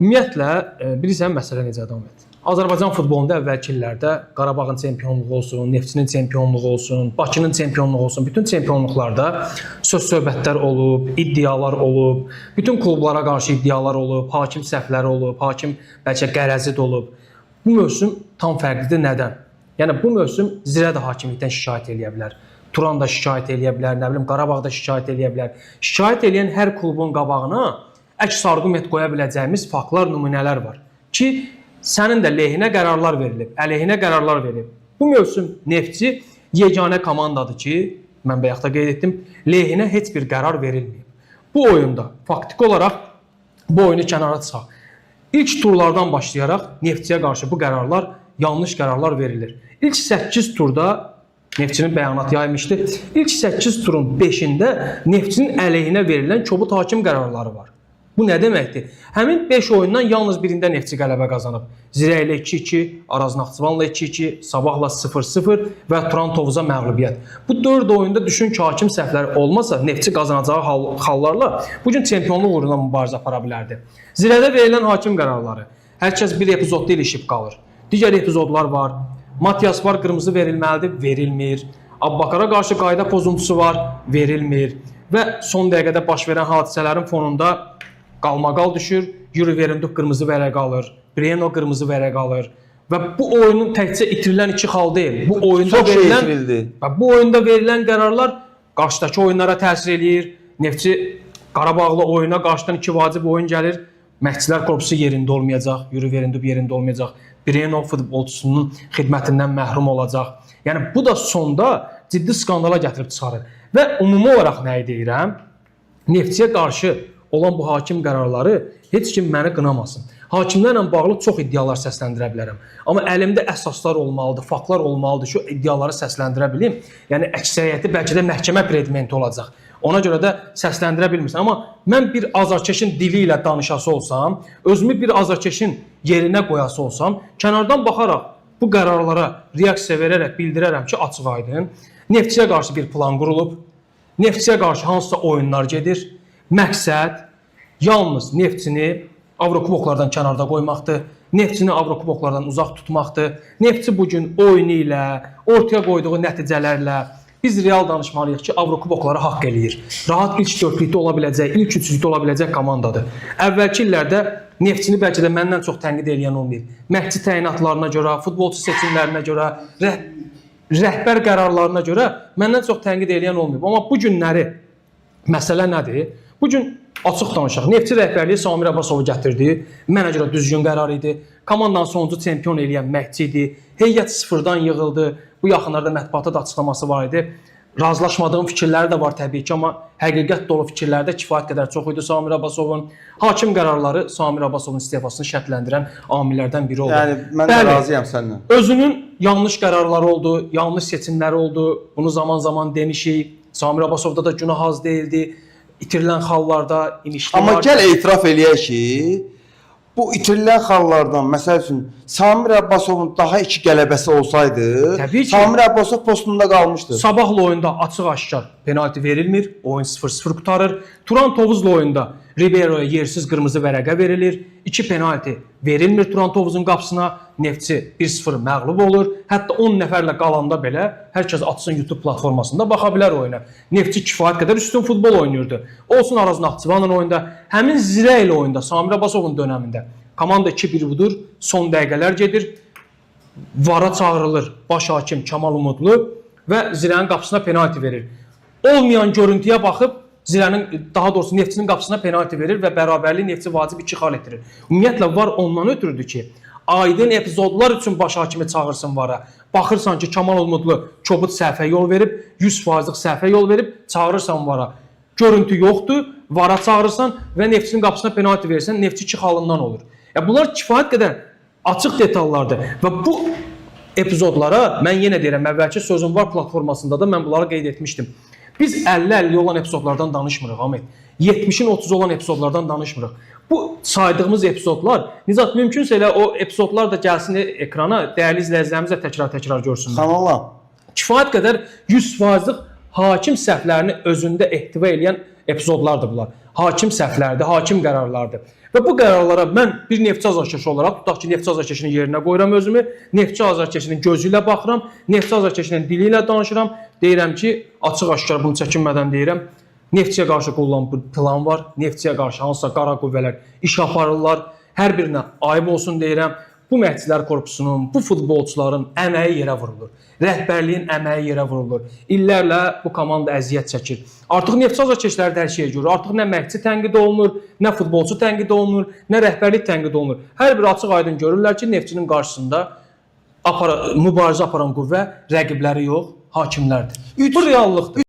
Ümumiyyətlə, bilirsən məsələ necə davam edir? Azərbaycan futbolunda əvvəlki illərdə Qarabağın çempionluğu olsun, Neftçinin çempionluğu olsun, Bakının çempionluğu olsun, bütün çempionluqlarda söz söhbətlər olub, iddialar olub, bütün klublara qarşı iddialar olub, hakim səhvləri olub, hakim bəlkə qərəzi də olub. Bu mövsüm tam fərqlidir. Nədən? Yəni bu mövsüm Zirə də hakimlikdən şikayət eləyə bilər. Turan da şikayət eləyə bilər, nə bilim Qarabağ da şikayət eləyə bilər. Şikayət eləyən hər klubun qabağına əks arqument qoya biləcəyimiz faktlar, nümunələr var ki, sənin də lehinə qərarlar verilib, əleyhinə qərarlar verilib. Bu mövsüm Neftçi yeganə komandadır ki, mən bayaq da qeyd etdim, lehinə heç bir qərar verilməyib. Bu oyunda faktiki olaraq bu oyunu kənara çıxaq. İlk turlardan başlayaraq Neftçiyə qarşı bu qərarlar yanlış qərarlar verilir. İlk 8 turda Neftçinin bəyanatı yaymışdı. İlk 8 turun 5-də Neftçinin əleyhinə verilən kobud hakim qərarları var. Bu nə deməkdir? Həmin 5 oyundan yalnız birində Neftçi qələbə qazanıb. Zirə ilə 2-2, Araz Naxçıvanla 2-2, Sabahla 0-0 və Turan Tovuza məğlubiyyət. Bu 4 oyunda düşün ki, hakim səhvləri olmasa Neftçi qazanacağı xallarla bu gün çempionluq uğrunda mübarizə apara bilərdi. Zirədə verilən hakim qərarları. Hər kəs bir epizodda ilişib qalır. Digər epizodlar var. Matias var, qırmızı verilməlidir, verilmir. Abbakara qarşı qayda pozuntusu var, verilmir. Və son dəqiqədə baş verən hadisələrin fonunda qalmaqal düşür. Yuri Verinduk qırmızı vərəq alır. Breno qırmızı vərəq alır. Və bu oyunun təkcə itirilən iki xal deyil. Bu oyunda Çox şey verilən itirildi. Və bu oyunda verilən qərarlar qarşıdakı oyunlara təsir eləyir. Neftçi Qarabağla oyuna qarşıdan iki vacib oyun gəlir. Məşqçilər korpusu yerində olmayacaq, Yuri Verindub yerində olmayacaq. Breno futbolçusunun xidmətindən məhrum olacaq. Yəni bu da sonda ciddi skandala gətirib çıxarır. Və ümumi olaraq nəyi deyirəm? Neftçiyə qarşı olan bu hakim qərarları heç kim məni qınamasın. Hakimlərlə bağlı çox iddialar səsləndirə bilərəm. Amma əlimdə əsaslar olmalıdır, faktlar olmalıdır ki, o iddiaları səsləndirə bilim. Yəni əksəriyyəti bəlkə də məhkəmə predmenti olacaq. Ona görə də səsləndirə bilmirsən. Amma mən bir azarkeşin dili ilə danışası olsam, özümü bir azarkeşin yerinə qoyası olsam, kənardan baxaraq bu qərarlara reaksiya verərək bildirərəm ki, açıq-aydın Neftçiyə qarşı bir plan qurulub. Neftçiyə qarşı hansısa oyunlar gedir. Məqsəd yalnız Neftçini Avrokuboklardan kənarda qoymaqdır. Neftçini Avrokuboklardan uzaq tutmaqdır. Neftçi bu gün oyunu ilə, ortaya qoyduğu nəticələrlə biz real danışmalıyıq ki, Avrokubokları haqq eləyir. Rahat ilk dörtlükdə ola biləcək, ilk üçlükdə ola biləcək komandadır. Əvvəlki illərdə Neftçini bəlkə də məndən çox tənqid eləyən olmayıb. Məşqçi təyinatlarına görə, futbolçu seçimlərinə görə, rəhbər qərarlarına görə məndən çox tənqid eləyən olmayıb. Amma bu günləri məsələ nədir? Bu gün açıq danışaq. Neftçi rəhbərliyi Samir Abbasovu gətirdi. Mənə görə düzgün qərar idi. Komandanı sonuncu çempion eləyən məşqçi idi. Heyət sıfırdan yığıldı. Bu yaxınlarda mətbuata da açıqlaması var idi. Razılaşmadığım fikirləri də var təbii ki, amma həqiqət dolu fikirləri də kifayət qədər çox idi Samir Abbasovun. Hakim qərarları Samir Abbasovun istefasını şərtləndirən amillərdən biri oldu. Yəni mən də Bəli. razıyam səninlə. Özünün yanlış qərarları oldu, yanlış seçimləri oldu. Bunu zaman-zaman demişik. Samir Abbasovda da günah az deyildi. İtirilən xallarda inişli Amma var. gəl etiraf eləyək ki, bu itirilən xallardan, məsəl üçün Samir Abbasovun daha iki qələbəsi olsaydı, Təbii ki. Samir Abbasov postunda qalmışdı. Sabahla oyunda açıq-aşkar penalti verilmir. Oyun 0-0 qurtarır. Turan Tovuzla oyunda Ribeiro'ya yersiz qırmızı vərəqə verilir. 2 penalti verilmir Turan Tovuzun qapısına. Neftçi 1-0 məğlub olur. Hətta 10 nəfərlə qalanda belə hər kəs açsın YouTube platformasında baxa bilər oyuna. Neftçi kifayət qədər üstün futbol oynayırdı. Olsun Araz Naxçıvanın oyunda, həmin Zirə ilə oyunda Samir Abbasovun dönəmində komanda 2-1 budur. Son dəqiqələr gedir. VAR-a çağırılır baş hakim Kamal Umudlu və Zirənin qapısına penalti verir. Olmayan görüntüyə baxıb Zirənin, daha doğrusu Neftçinin qapısına penalti verir və bərabərlik Neftçi vacib 2 xal itirir. Ümumiyyətlə VAR ondan ötürüdür ki, aydın epizodlar üçün baş hakimi çağırsın VAR-a. Baxırsan ki, Kamal Umudlu kobud səhvə yol verib, 100%lıq səhvə yol verib, çağırırsan VAR-a. Görüntü yoxdur, VAR-a çağırırsan və Neftçinin qapısına penalti verirsən, Neftçi 2 xalından olur. Ya bunlar kifayət qədər açıq detallardır və bu epizodlara mən yenə deyirəm, əvvəlki Sözüm Var platformasında da mən bunları qeyd etmişdim. Biz 50-50 olan epizodlardan danışmırıq Ahmet. 70-in 30 olan epizodlardan danışmırıq. Bu saydığımız epizodlar, Nizat mümkünsə elə o epizodlar da gəlsin ekrana, dəyərli izləyicilərimiz də təkrar-təkrar görsünlər. Xanala, Kifayət qədər 100%lıq hakim səhvlərini özündə ehtiva eləyən epizodlardır bunlar. Hakim səhvlərdir, hakim qərarlardır. Və bu qərarlara mən bir Neftçi azarkeşi olaraq, tutaq ki, Neftçi azarkeşinin yerinə qoyuram özümü, Neftçi azarkeşinin gözü ilə baxıram, Neftçi azarkeşinin dili ilə danışıram. Deyirəm ki, açıq-aşkar bunu çəkinmədən deyirəm. Neftçiyə qarşı qoyulan bir plan var. Neftçiyə qarşı hansısa qara qüvvələr iş aparırlar. Hər birinə ayıb olsun deyirəm. Bu məhdçilər korpusunun, bu futbolçuların əməyi yerə vurulur. Rəhbərliyin əməyi yerə vurulur. İllərlə bu komanda əziyyət çəkir. Artıq Neftçi azarkeşləri də hər şeyə görür. Artıq nə məhdçi tənqid olunur, nə futbolçu tənqid olunur, nə rəhbərlik tənqid olunur. Hər biri açıq-aydın görürlər ki, Neftçinin qarşısında mübarizə aparan qüvvə rəqibləri yox, hakimlərdir. Bu reallıqdır.